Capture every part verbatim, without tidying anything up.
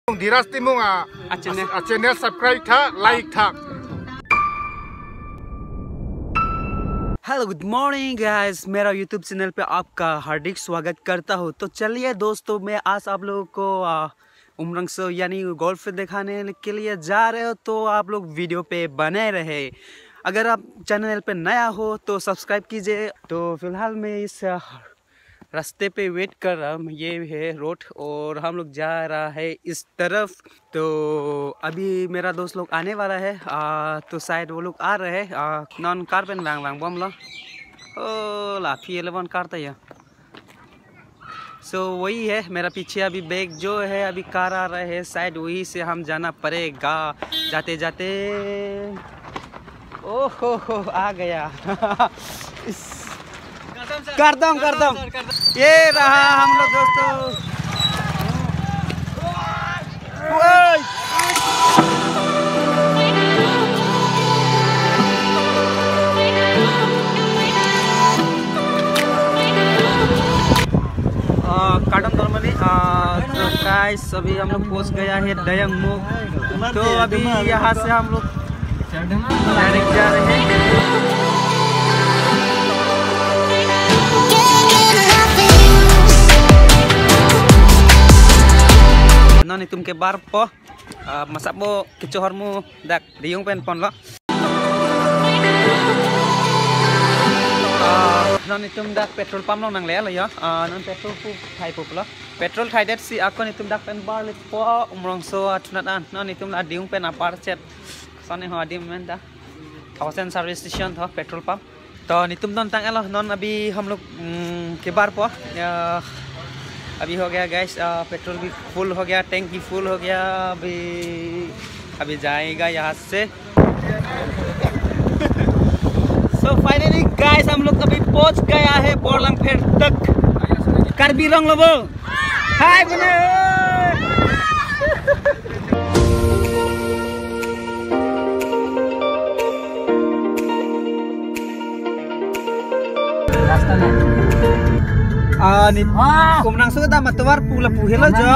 धीरज तिमुंग आ, आ channel। आ channel subscribe था, like था। Hello, good morning guys, मेरा YouTube चैनल पे आपका हार्दिक स्वागत करता हूँ। तो चलिए दोस्तों, मैं आज आप लोगों को आ, उमरंगसो यानी गोल्फ दिखाने के लिए जा रहे हो, तो आप लोग वीडियो पे बने रहे। अगर आप चैनल पे नया हो तो सब्सक्राइब कीजिए। तो फिलहाल मैं इस आ, रास्ते पे वेट कर रहा हूँ। ये है रोड और हम लोग जा रहा है इस तरफ। तो अभी मेरा दोस्त लोग आने वाला है, आ, तो शायद वो लोग आ रहे हैं। आ, non car pen vang vang bom lo। ओ, la P eleven car था ये। सो वही है मेरा पीछे अभी बैग जो है, अभी कार आ रहा है, शायद वही से हम जाना पड़ेगा। जाते जाते ओहो हो, आ गया। इस करदम, करदम। ये रहा हम लोग दोस्तों। ओए। आ, करदम dormali, आ, तो गाइस, अभी हम लोग पहुंच गया है दयंगमुख। तो अभी यहाँ से हम लोग direct जा रहे हैं। Non itum kebarpo, ah, masap mo kecho ahormu dak diyung pen ponlo. Ah, non itum dak petrol pump along nanglelo yo. Ah, non petrol pu thai pup lo. Petrol thaidet si ako nitum dak pen barlipo Umrongso athunat an. Non itum la diyung pen apar chet. Sone ho adim men ta. Thousand service station tho petrol pump. तो नितुम दोन तंग yellow, non अभी हम लोग, हम्म, के बार पो, अ, अभी हो गया गाइस, अ, पेट्रोल भी फुल हो गया, टैंकी फुल हो गया। अभी, अभी जाएगा यहाँ से। So finally गाइस, हम लोग अभी पहुंच गया है बोरलंगफेर तक। Karbi Anglong lo bo। Hi, bune। रास्ता नहीं। आ, नि-, आ! Umrongso ta matovar pu lapu helo jo।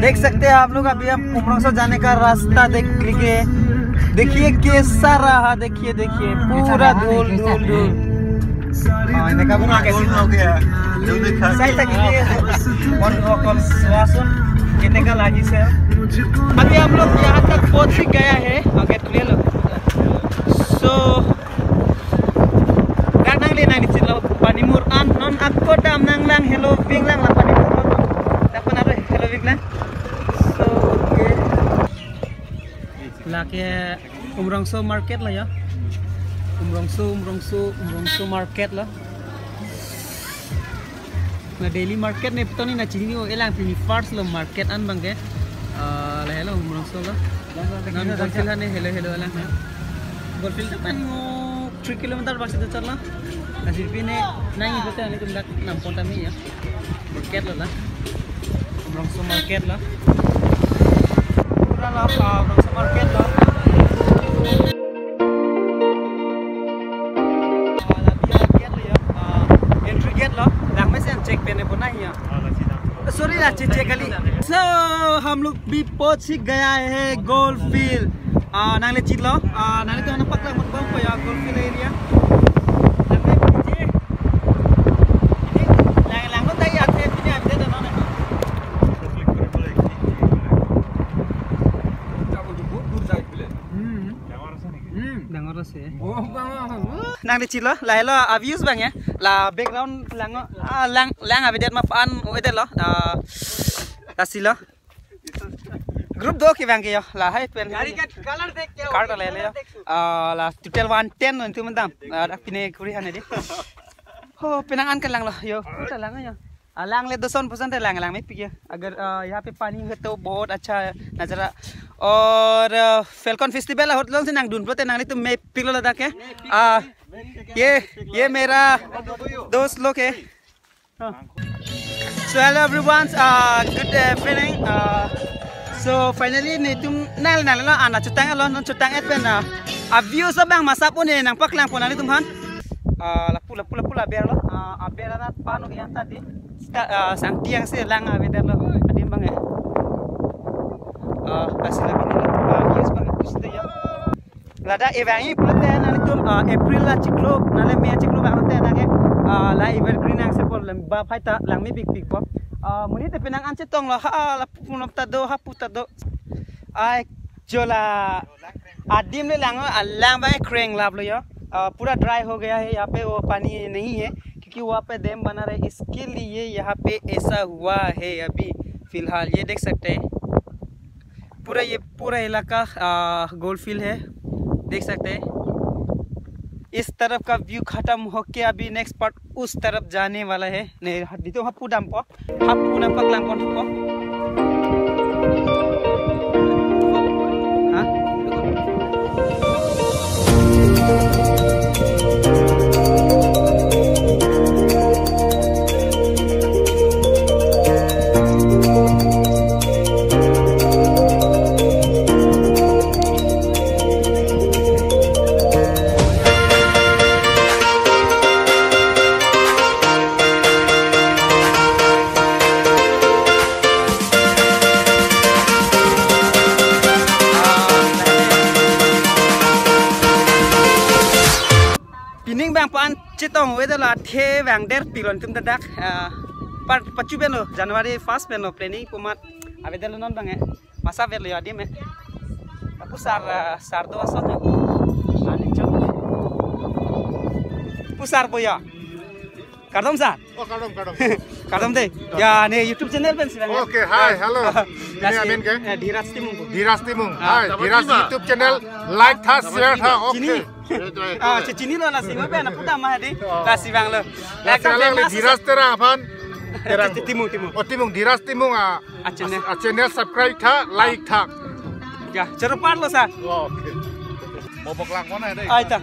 देख सकते हैं आप लोग, अभी हम उमरंगसो जाने का रास्ता देख लिए। देखिए कैसा रहा, देखिए, देखिए, पूरा धूल, धूल, धूल। हाँ, इन्हें का पूरा कैसे हो गया? जो देखा। सही तक ये कौन हो, कौन सुहासन, कितने का लागी से? अभी हम लोग यहाँ तक पहुँच ही गया है। Okay, clear low. So, dak nangle nangchitlo Panimur an, non ako dam nanglang helo, pinglang la Panimur an. Dak pen aro helo pinglang. So, okay. Lake Umrongso market lo ya. Umrongso, Umrongso, Umrongso market lo. Na daily market ne pitoni na chini o, elang pini first lo market an bangke. Ah, la helo Umrongso lo. Nang Golffield hane helo helo elang ha. Golffield ta pen ngo three kilometer basi do charlo. Na sirpi ne nang ibote ane tum dak nampon tame ya. Market lo la. Umrongso market lo. Pura la pa Umrongso market lo. Ah, la biar gate lo ya. Ah, entry gate lo. Lang mesen check pen ne pona ya. Sorry la, check check kali. So हम लोग भी पहुंच ही गया है Golffield। Ah, nangle chitlo, ah, nangle to na paklang mukbang po ya Golffield area. Lang me pije. Ini lang lang lo tayo ate pini update ano na. Hmm. Hmm. Dangor ase. Nangle chitlo, la helo views bang ya. La background lang, ah, lang, lang abidet ma pan uedet lo. Ah, lasi lo. Group do ke bang ke yo, la hai pen. गाड़ी का कलर देख के। Car ta lele yo. Ah, la total one ten nanti mentam. Ah, dak pine kuri hane de. Ho, penang an kelang lo yo. Kita lang yo. Ah, lang le doson percent lang lang me pik ya. अगर, ah, यहाँ पे पानी है तो बहुत अच्छा नजारा। और, ah, Falcon Festival la hot long se nangdun pulote nanglitum me pik lo ladak ke। Ah, ये, ये मेरा दोस्त लोग है। So hello everyone, uh, good evening. Uh, so finally nitum nal nal lo ana chutang lo, non chutang et pen na. A view so bang masap un ne nangpaklang pon nanglitum han. Uh, lapu lapu lapu la ber lo. Uh, aber na pano yang tadi. Ska, uh, sang tiang se lang a weather lo. Adi Ada evang-i pulote nanglitum, ah, April achiklo, nangle May achiklo vanglote ada ke, ah, la evergreen angsepo, lamba phai ta langme pikpikpo. Ah, monit te penang an chetonglo, ha, lapu punom ta do, hapu ta do. Ai, jo la adim le lang, alang bang kreng laplo jo. Ah, pura dry ho gaya hai, yahan pe wo pani nahi hai, kyunki wahan pe dam bana raha hai, iske liye yahan pe aisa hua hai abhi filhal. Ye dekh sakte hai. पूरा, ये पूरा इलाका, आ, gold field है, देख सकते हैं। इस तरफ का व्यू खत्म होके अभी नेक्स्ट पार्ट उस तरफ जाने वाला है। नहीं, हट दीजिए, हम पूरा हमको, हम पूरा पकलांग कौन को। हाँ? Pining bang pan chetong weather la the bang der pilon tum dadak, ah, par pachu pen lo, January first pen lo planning pumat. Avedetlo non bang eh. Masa vet lo ya adim eh. Lapu sar, ah, sar do asot ya. Ani chok. Pu sar po ya. Kardom sar. Oh, kardom, kardom. Kardom de. Ya, ne YouTube channel pen si bang eh. Okay, hi, hello. Ini lasi, amin ke? Eh, Dhiraj Timung. Dhiraj Timung. Ah, hi, Dhiraj YouTube channel like tha, share tha. Chini. Okay. Ah, che chini lo lasi mo pen apu dam ma di. Oh. Lasi bang lo. Lasi ekdom lo famous. Dhiraj Terang aphan. Terang. Che Timung, Timung. Oh, Timung, Dhiraj Timung, ah, ah, channel. Ah, channel subscribe tha, like tha. Ya, choro par lo sar. Oh, okay. Mo poklang kona dei. Ai ta.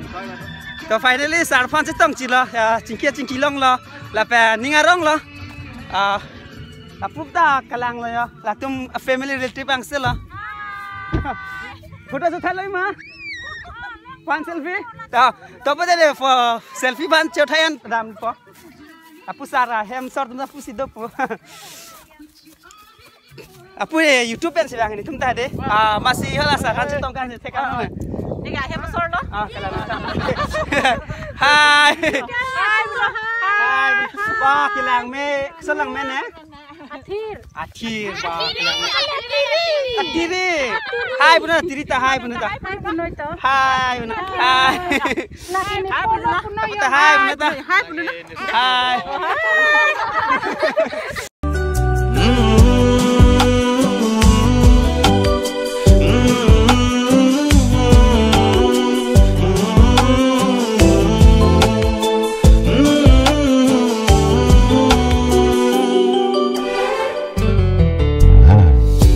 To finally sar aphan chetong chilo, ya, chingki chingki longlo, lapen ning aronglo. Ah, lapup ta kalang lo ya. Latum family relative angse lo. Photo shoot tha lo ma. Pan selfie. To, to pa de fo selfie ban cho thayan dam po. Apu sar ahem sor tum apu si do po. Apu eh YouTube pen si bang ni tum ta de. Ah, masi hala sar han chetong kan thek kan. Ni ga hem sor lo. Ah, kalang. Hai. Hai, bro. Hai. Hai. Ba, kelang me, keso lang me ne? Athir. Athir, ba, kelang me. Athir. Athir. Hai, bro, athir ta, hai, bro, ta. Hai, bro, to. Hai, bro. Hai. Lagi ni polo puno. Apa ta, hai, bro, ta. Hai, bro, na. Hai.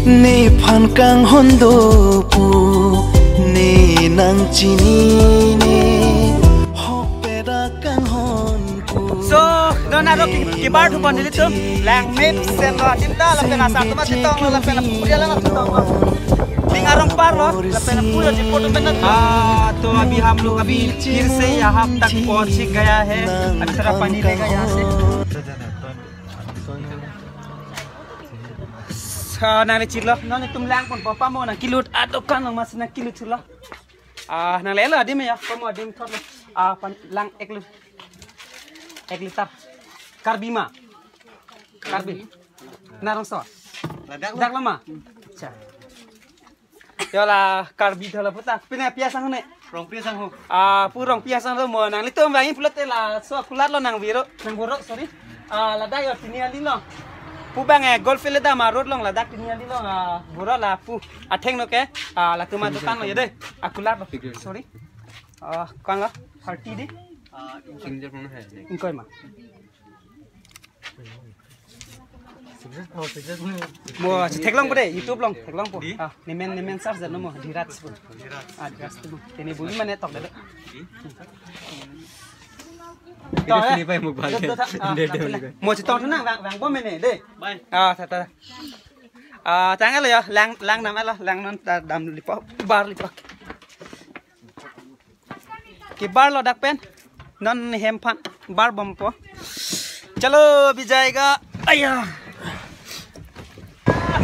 Nephan kanghon do pu, ne nangchinine, hok peda kanghon. So, non aro ki, kibar thu pon nelitum, langmepsen lo adim ta, lapen asar atum chetong lo, lapen apu dia lang chetong lo. Ning arong par lo, lapen apu dia chipot pen na. Ah, to abhi hum log abhi phir se yahan tak pahunch gaya hai, abhi thoda pani le gaya se. Sa nang le chilo, non itum lang pon papa mo nang kilut adokan nang mas nang kilut chilo. Ah, nang lelo adim ya, komo adim thot lo. Ah, pan lang ek lit-, ek liter. Karbi ma? Karbi. Narongso. Ladak lo. Dak lo ma? Acha. Yo la Karbi dhala puta. Pine pi asang ne? Rongpi asang ho. Ah, pu Rongpi asang lo mo nanglitum vangji pulote laso kulat lo nang viro, nang voro, sorry. Ah, ladak yo Tiniali lo. Pu bang eh, Golf Village dam a road along ladak Tiniali lo, ah, voro lapu. Athengno ke, ah, latum adokan lo ya de. Akulat lo. Sorry. Ah, kang lo? Thirty di? Ah, ingkoi ma? Mo, theklong po de, YouTube along, theklong po. Di? Ah, nemen, nemen search dano mo, Dhiraj po. Dhiraj. Ah, Dhiraj po. Tene buli mane tok de. Di? Tok, eh. Sini pa mobile. Tok, tok, tok. Ah, de, de, de. Mo chetong thu nang, vang, vang bom mene de. Bye. Ah, ta, ta. Ah, tanglo ya, lang, lang nam lo, lang non ta dam lipo, bar lipo. Kibar lo dak pen. Non hem aphan bar bom po. Chalo, abhi jayega. Aya.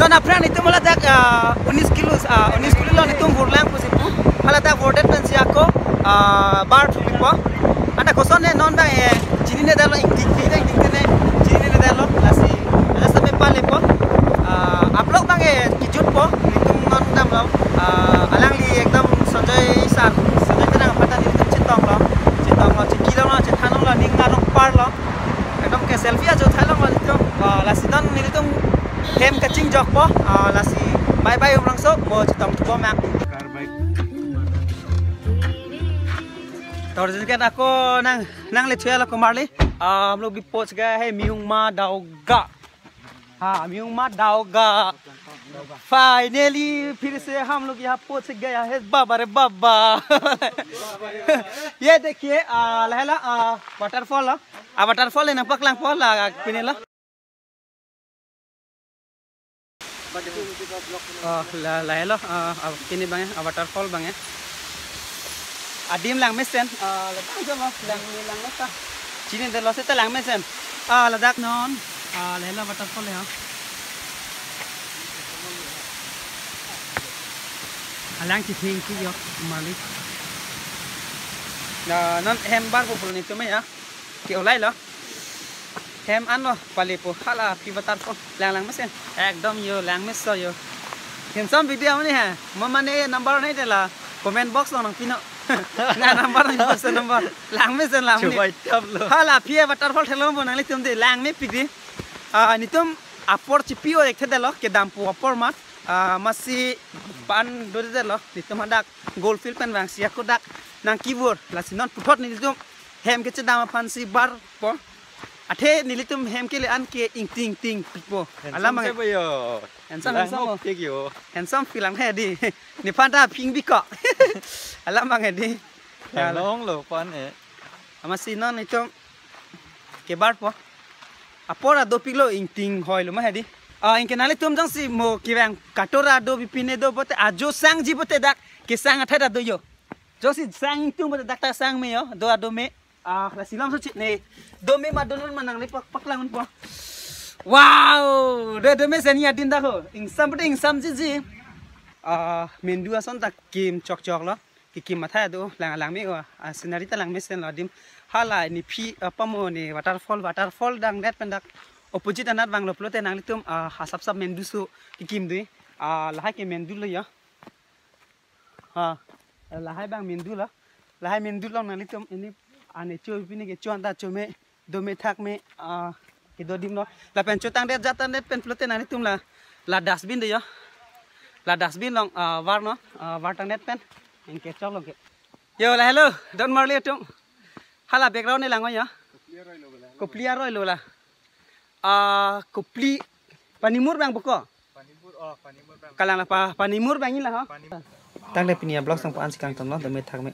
Non aphrang nelitum haladak, ah, unis kilo, ah, unis kilo lo nelitum vurlang pusi pu. Haladak vurdet pensi ako, ah, bar thulipo. Anta koson ne non bang, eh, chinine detlo, ingting ingting ne chinine detlo. Lasi, lasi sampai palepo. Ah, aplok bang, eh, kejutpo. Nelitum non damlo. Ah, alangli ekdom Sanjoy sir, Sanjoy Terang aphan ta nelitum chetonglo. Chetonglo, chekilonglo, chethanlonglo, ning arong parlo. Ekdom ke selfie ajo thailonglo nelitum. Ah, lasi non nelitum hem kachingjokpo. Ah, lasi bye bye umrangso, mo chetong thupo mang. Tor jin ke ako nang, nangle thuya lo komarli. Ah, hum log bhi pahunch gaye hai Miungma Daoga. हाँ, Miungma Daoga. Finally फिर से हम लोग यहाँ पहुंच गया है, बाबा रे बाबा. ये देखिए, आ, lahelo, आ, waterfall lo. A waterfall le nangpaklangpo la, pine lo. Oh, la, lahelo, ah, ah, pine bang, ah, waterfall bang. Adim langmesen, ah, ladak jo lo, lang, langmesen. Chinine detlo seta langmesen. Ah, ladak non, ah, lahelo waterfall ya. Alang chithing chijok malik. Na, non hem barpo pulo nelitum ya. Ke-olailo. Hem anlo palepo, hala aphi waterfall. Lang langmesen. Ekdom yo, langmeso yo. Handsome video mane ha. Mo mane number nai de la. Comment box lo nangpinon. Na number nang box number. Langmesen la mane. Chubai tap lo. Hala aphi waterfall theklongpo nanglitum de, langmepik de. Ah, nelitum apor chipi-o-ek thedetlo, kedampo apor ma. Ah, masi pan dodedetlo. Nelitum hadak Gold Field pen vangsi ako dak nangkevur. Lasi non puthot nelitum hem kechedam aphansi barpo. Athe nelitum hem kele an ke ingting ingting pikpo. Alam handsome bang se ba yo. Handsome, lang handsome mo mo. Pik yo. Handsome pik lang he di. Nephan ta pik biko. Alam bang he di. Lang longlo pan e. Amatsi non nelitum kebarpo. Apor ta dopiklo, ingting hoilo ma he di. Ah, anke nanglitum jongsi mo kevang katora do, bipine do pulote, ajo sangji pulote dak kesang athai ta do yo. Jongsi sang ingtung pulote dak ta sang me yo, do ado me. Ah, lasi lam so chit ne. Dome ma donon ma nangli pak, paklang unpo. Wow, do dome seni adim dak ho. Ingsam pulote ingsam jiji. Ah, mendu ason ta kim chokchok lo. Kekim athai do, lang langme o. Ah, scenery ta langmesen lo adim. Hala ne aphi, apa mo ne waterfall, waterfall dangdet pen dak opposite anat vanglo pulote nanglitum, ah, asap sap mendu so kekim do. Ah, lahai ke mendu lo ya. Ha, lahai bang mendu lo. Lahai mendu along nanglitum ini ane cho pine ke cho anta cho me, dome thak me, ah, kedo adim lo. Lapen chotangdet jatangdet pen pulote nanglitum la, la dustbin do yo. La dustbin along, ah, varnon, ah, vartangdet pen. Anke choklo ke. Yo, lahelo, don marli atum. Hala background ne lang o yo. Kopli aroi lo la. Ah, kopli panimur bang boko. Panimur, oh, panimur bang. Kalang la pa, panimur bang ila ha. Panimur. Tangte pini a-vlog sangpo ansi kangton lo, dome thak me.